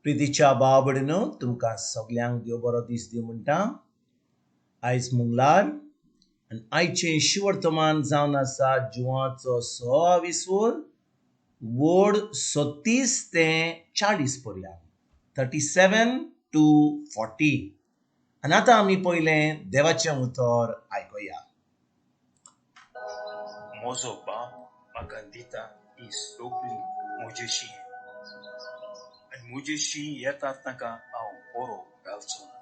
प्रितीच्या भाव भयणीनो, तुमकां सगल्यांक देव बरो दीस दिवं म्हणटा. आयज मंगळार आनी आयचें शिवर्तमान जावन आसा जुवाचो 26वर वड 36 ते 40 पर्यंत, 37 टू 40. आनी आतां आमी पयलें देवाचें उतर आयकुया. म्हजो बाप म्हाका दिता ती सगळी म्हजेशी आनी म्हजेशी येतात तांकां हांव बरो घालचो ना.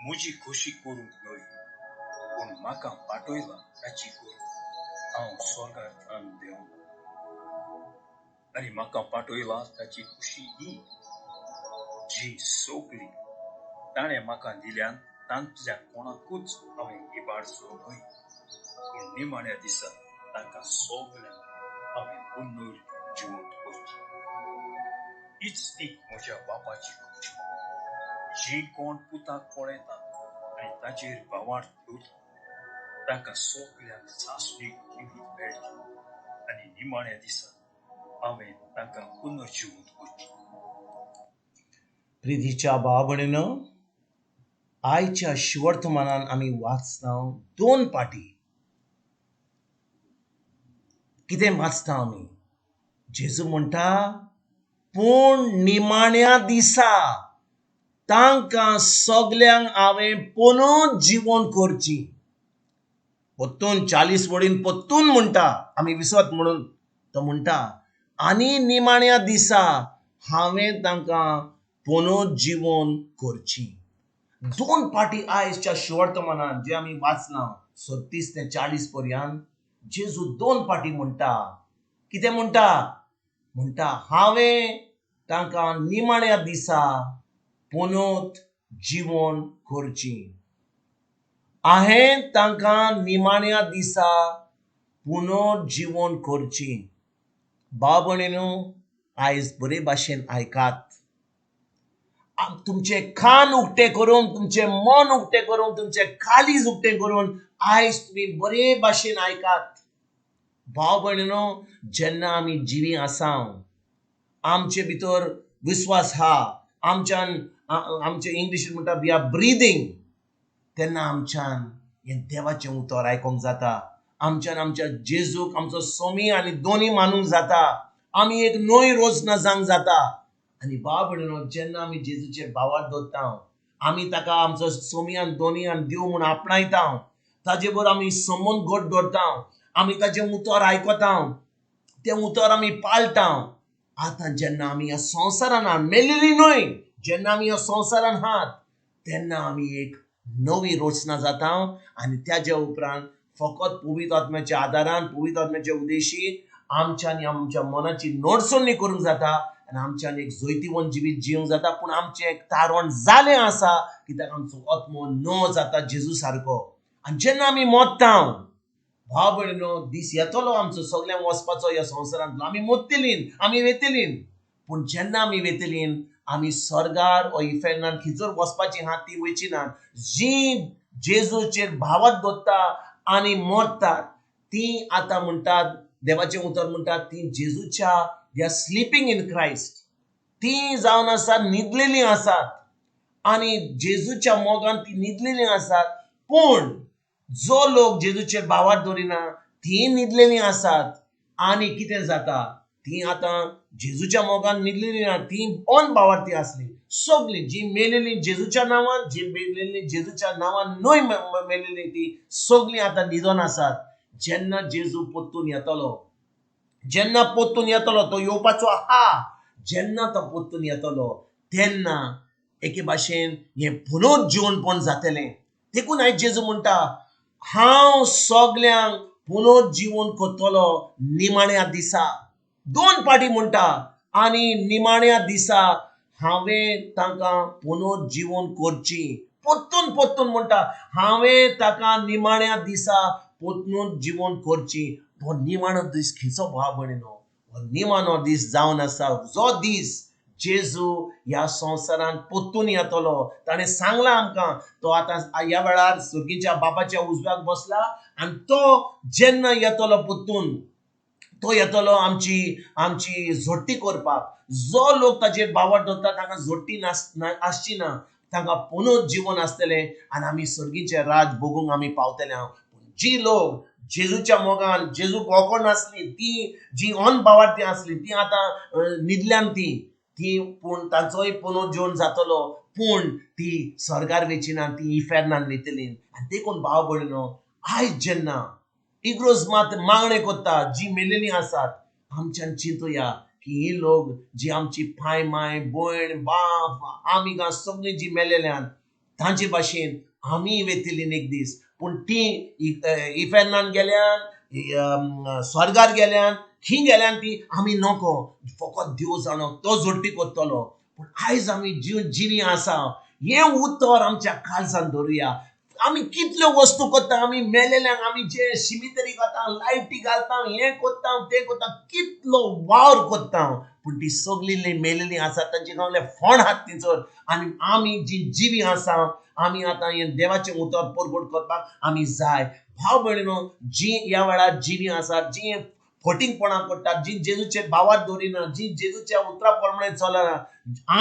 म्हजी खोशी करूंक न्हय, पूण म्हाका पाठयला ताची करूंक हांव स्वर्गांतल्यान देंवला. आनी म्हाका पाठयला ताची खुशी ही, जी सगळी ताणें म्हाका दिल्यान तांतल्या कोणाकूच हांवें इबाडचो न्हय, पूण निमाण्या दिसा तांकां सगळ्यांक हांवें पुनर जिवंत करची. हीच ती म्हज्या बापाची खुशी, जी कोण पुताक पळयता आनी ताचेर भावार्थ दवरता तांकां सगळ्यांक सासणीक जिवीत मेळचें आनी निमाण्या दिसा हांवें तांकां पुनर्जिवंत करचें. प्रितीच्या भाव भयणीनो, आयच्या शिवर्तमानान आमी वाचता दोन पाटी. कितें वाचता आमी? जेजू म्हणटा, पूण निमाण्या दिसा तांकां सगल्यांक हांवें पुनूच जिवन करची. परतून 40 वडीन परतून म्हणटा, आमी विसत म्हणून तो म्हणटा, आनी निमाण्या दिसा हांवें तांकां पुनूच जिवन करची. दोन पाटी आयजच्या शिवर्तमानान जे आमी वाचलां 36 ते 40 पर्यंत, जेजू दोन पाटी म्हणटा. कितें म्हणटा? म्हणटा, हांवें तांकां निमाण्या दिसा पुनूत जिवन करची. हांवें तांकां निमाण्या दिसा पुनर्जिवन करची. भाव भयणीनो, आयज बरे भाशेन आयकात. तुमचे कान उक्ते करून, तुमचें मन उक्तें करून, तुमचें काळीज उक्तें करून आयज तुमी बरे भाशेन आयकात. भाव भयणीनो, जेन्ना आमी जिवी आसा, आमचे भितर विस्वास आहा, आमच्यान आमचे इंग्लिशीन म्हणटा we are breathing, तेन्ना आमच्यान हें देवाचें उतर आयकोंक जाता. आमच्यान आमच्या जेजूक आमचो सोमी आनी दोनी मानूंक जाता. आमी एक न्हय रोजना जावंक जाता. आनी भाव भयणीनो, जेन्ना आमी जेजूचेर भावार्थ दवरता, आमी ताका आमचो सोमी आनी दोनी आनी देव म्हूण आपणायता, ताजे बरोबर आमी संबंद घट दवरता, आमी ताजें उतर आयकता, तें उतर आमी पाळटा. आतां जेन्ना आमी ह्या संवसारान आहात, मेल्ली न्हय, जेन्ना आमी ह्या संवसारान आहात तेन्ना आमी एक नवी रचना जाता. आनी त्याच्या उपरांत फकत पवित्र आत्म्याच्या आदारान, पवित्र आत्म्याच्या उद्देशी आमच्यान आमच्या मनाची नडसणी करूंक जाता आनी आमच्यान एक जैतिवंत जिवीत जिवंक जाता. पूण आमचें एक तारण जालें आसा, कित्याक आमचो आत्मो न जाता जेजू सारको. आनी जेन्ना आमी मरता, भाव भयणीनो, दीस येतलो आमचो सगल्यांक वचपाचो ह्या संवसारांतलो. आमी मरतलीं, आमी वेतलीं. पूण जेन्ना आमी वेतलीं, आमी स्वर्गार ओ इफेर्नान खंयसर वचपाची आहा ती वयची ना. जी जेजूचेर भावार्थ दवरता आनी मरतात ती आतां म्हणटात, देवाचें उतर म्हणटात, ती जेजूच्या they are sleeping in Christ, ती जावन आसा न्हिदलेलीं आसात आनी जेजूच्या मोगान ती न्हिदलेलीं आसात. पूण जो लोक जेजूचेर भावार्थ दवरिना ती न्हिदलेलीं आसात. आनी कितें जाता, ती आतां जेजूच्या मोगान न्हिदलेलीं ना, ती अनभावार्थी आसली. सगळीं जी मेलेलीं जेजूच्या नांवान, जी मेलेलीं जेजूच्या नांवान न्हय मेलेलीं, ती सगळीं आतां न्हिदोन आसात. जेन्ना जेजू परतून येतलो, जेन्ना परतून येतलो, तो येवपाचो आहा, जेन्ना तो परतून येतलो तेन्ना एके भाशेन हें पुनर्जिवनपण जातलें. देखून आयज जेजू म्हणटा, हांव सगल्यांक पुनर्जिवन करतलो निमाण्या दिसा. दोन पाटी म्हणटा, आनी निमाण्या दिसा हांवें तांकां पुनर्जिवन करची. परतून परतून म्हणटा, हांवें ताका निमाण्या दिसा पुनर्जिवन करची. हो निमाणो दीस खंयचो भाव भयणीनो? हो निमाणो दीस जावन आसा जो दीस जेजू ह्या संवसारांत परतून येतलो. ताणें सांगलां आमकां, तो आतां ह्या वेळार सुर्गीच्या बापाच्या उजव्याक बसला आनी तो जेन्ना येतलो परतून, तो येतलो आमची आमची झोट्टी करपाक. जो लोक ताचेर बावट दवरता तांकां झोट्टी आसची ना, तांकां पुनोच जिवन आसतलें आनी आमी सर्गीचें राज भोगूंक आमी पावतले. पूण जी लोक जेजूच्या मोगान जेजूक वळखो नासली, ती जी अनभावार्थी आसली, ती आतां न्हिदल्यान ती ती पूण तांचोय पुनर्जीवन जातलो, पूण ती स्वर्गार वेची ना, ती इफेर्नान वयतली. आनी देखून भाव भयणीनो, आयज जेन्ना इग्रोज मात मागणें करता जी मेलेलीं आसात, आमच्यान चिंतुया की ही लोक जी आमची पाय माय भयण बाप आमी गा सगळीं जी मेलेल्यान तांचे भाशेन आमी वयतली एक दीस. पूण ती इफेर्नान गेल्यान, स्वर्गार गेल्यान, खी गेल्यान ती आमी नको. फकत देव जाणो तो जोडपी करतलो. पूण आयज आमी जिवी आसा हें उतर आमच्या काळजान धरुया. आमी कितल्यो वस्तू करता, आमी मेलेल्यांक आमी जे शिमितरी घालता, लायटी घालता, हें करता तें करता, कितलो वावर करता, पूण ती सगळीं मेलेलीं आसा तांचे गांवले फोंड आहात थंयसर. आनी आमी जी जिवी आसा आमी आतां हें देवाचें उतर परगट करपाक आमी जाय. भाव भयणीनो, जी ह्या वेळार जिवी आसात, जी फटींगपणां करतात, जी जेजूचेर भावार दवरिना, जी जेजूच्या उतरा प्रमाणे चलना,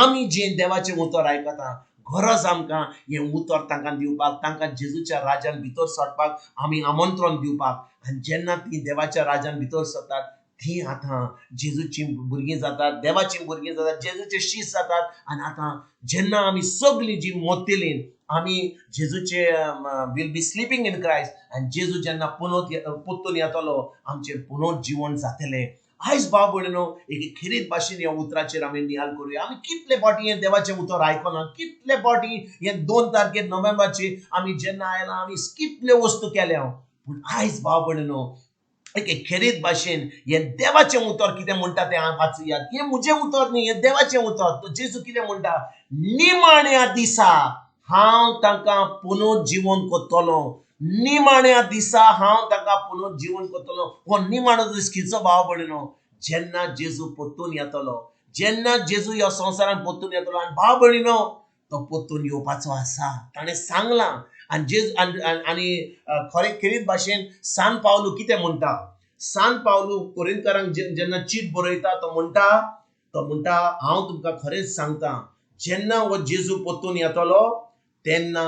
आमी जी देवाचें उतर आयकता, गरज आमकां हें उतर तांकां दिवपाक, तांकां जेजूच्या राजान भितर सरपाक आमी आमंत्रण दिवपाक. आनी जेन्ना ती देवाच्या राजान भितर सरतात ती आतां जेजूची भुरगीं जातात, देवाची भुरगीं जातात, जेजूचे शीस जातात. आनी आतां जेन्ना आमी सगळीं जी मोत्तेलीं आमी जेजूचे will be sleeping in Christ. आनी जेजू जेन्ना पुनोत येतलो आमचें पुनोत जातलें. आयज भाव भयणीनो, एक खेरीत भाशेन ह्या उतराचेर आमी नियाल करुया. आमी कितले फावटी हें देवाचें उतर आयकना, कितले फावटी हे 2 तारखेर नोव्हेंबराचे आमी जेन्ना आयला आमी कितल्यो वस्तू केल्या. पूण आयज भाव भयणीनो, एक खेरीत भाशेन हें देवाचें उतर कितें म्हणटा तें वाचुया. हें म्हजें उतर न्ही, हें देवाचें उतर. तो जेजू कितें म्हणटा, निमाण्या दिसा हांव तांकां पुनर्जीवन करतलो. निमाण्या दिसा हांव तांकां पुनर्जीवन करतलो. हो निमाणो दीस खंयचो भाव भयणीनो? जेन्ना जेजू परतून येतलो, जेन्ना जेजू ह्या संवसारान परतून येतलो. आनी भाव भयणीनो, तो परतून येवपाचो आसा, ताणें सांगलां. आनी जेजू आनी खरें खेरीत भाशेन सान पावलू कितें म्हणटा, सान पावलू कोरिंतकारांक जेन्ना चीट बरयता तो म्हणटा, हांव तुमकां खरेंच सांगता, जेन्ना हो जेजू परतून येतलो तेन्ना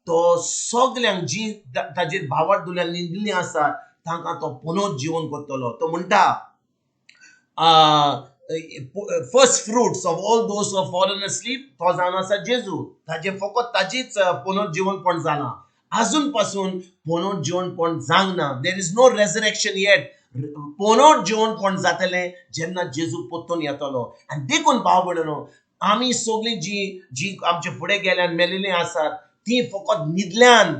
तो सगल्यांक जी ताजेर भावार्थ दवरल्या न्हिदिल्लीं आसात तांकां तो पुनर्जीवन करतलो. तो म्हणटा, first fruits of all those who fallen asleep, तो जावन आसा जेजू. ताजें फकत ताजीच पुनर्जीवनपण जालां, आजून पासून पुनर्जीवनपण जावंक ना. There is no resurrection yet. पुनर्जीवनपण जातलें जेन्ना जेजू परतून येतलो. आनी देखून भाव भयणीनो, आमी सगळीं जी जी आमचे फुडें गेल्यान मेलेलीं आसात ती फकत न्हिदल्यान,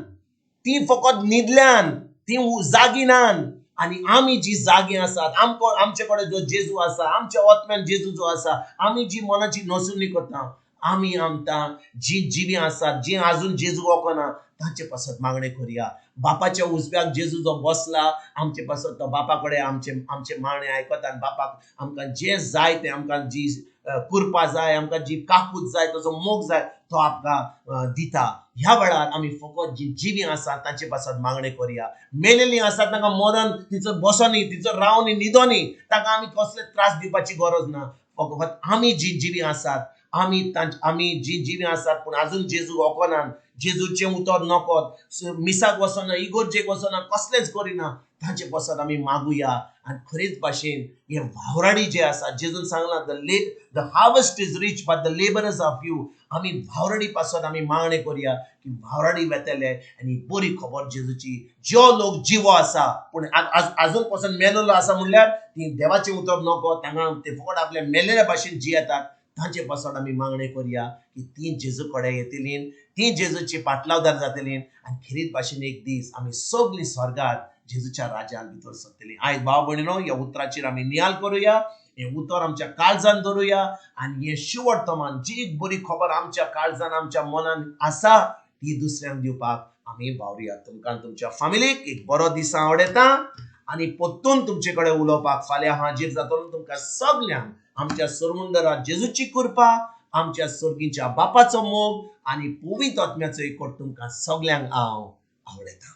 ती फकत न्हिदल्यान, ती जागी नान. आनी आमी जी जागी आसात, आमकां आमचे कडेन जो जेजू आसा, आमच्या आत्म्यान जेजू जो आसा, आमी जी मनाची नसुनी करता, आमी आमकां जी जिवी आसात, जी आजून जेजू वळखना तांचे पासत मागणें करुया. बापाच्या उजव्याक जेजू जो बसला आमचे पासत, तो बापा कडेन आमचे आमचे मागणें आयकता आनी बापाक आमकां जें जाय तें, आमकां जी कृपा जाय, आमकां जी काकूत जाय, ताचो मोग जाय, तो आमकां दिता. ह्या वेळार आमी फकत जी जिवी आसात तांचे पासत मागणें करुया. मेलेलीं आसात तांकां मरण तिचो बसोनी, तिचो रावनी, न्हिदोनी, तांकां आमी कसले त्रास दिवपाची गरज ना. फकत आमी जी जिवी आसात, आमी आमी जी जिवी आसात पूण आजून जेजू वळखनात, जेजूचें उतर नकत, मिसाक वचना, इगोर्जेक वचना, कसलेंच करिना, तांचे पासत आमी मागुया. आनी खरेच भाशेन हे वावराडी जे आसा, जेजून सांगलां, the harvest is rich but the labourers are few. आमी वावराडी पासत आमी मागणें करुया की वावराडी वेतले आनी बरी खबर जेजूची. जो लोक जिवो आसा पूण आजून पासून मेलेलो आसा म्हणल्यार ती देवाचें उतर नको, तांकां ते फकत आपल्या मेलेल्या भाशेन जियेतात, तांचे पासत आमी मागणें करुया की ती जेजू कडेन येतली, ती जेजूची पाटलावदार जातली आनी खेरीत भाशेन एक दीस आमी सगळीं स्वर्गार जेजूच्या राजान भितर सरतली. आयज भाव भयणीनो, ह्या उतराचेर आमी नियाल करुया, हें उतर आमच्या काळजान धरुया आनी हें शिवर्तमान जी एक बरी खबर आमच्या काळजान आमच्या मनान आसा ती दुसऱ्यांक दिवपाक आमी वावरुया. तुमकां तुमच्या फामिलीक एक बरो दीस आवडटा आनी परतून तुमचे कडेन उलोवपाक फाल्यां हाजीर जातलो. तुमकां सगल्यांक आमच्या सरमुंदरा जेजूची कृपा, आमच्या सर्गीच्या बापाचो मोग आनी पवित्र आत्म्याचो एकवट तुमकां सगल्यांक हांव आवडटा.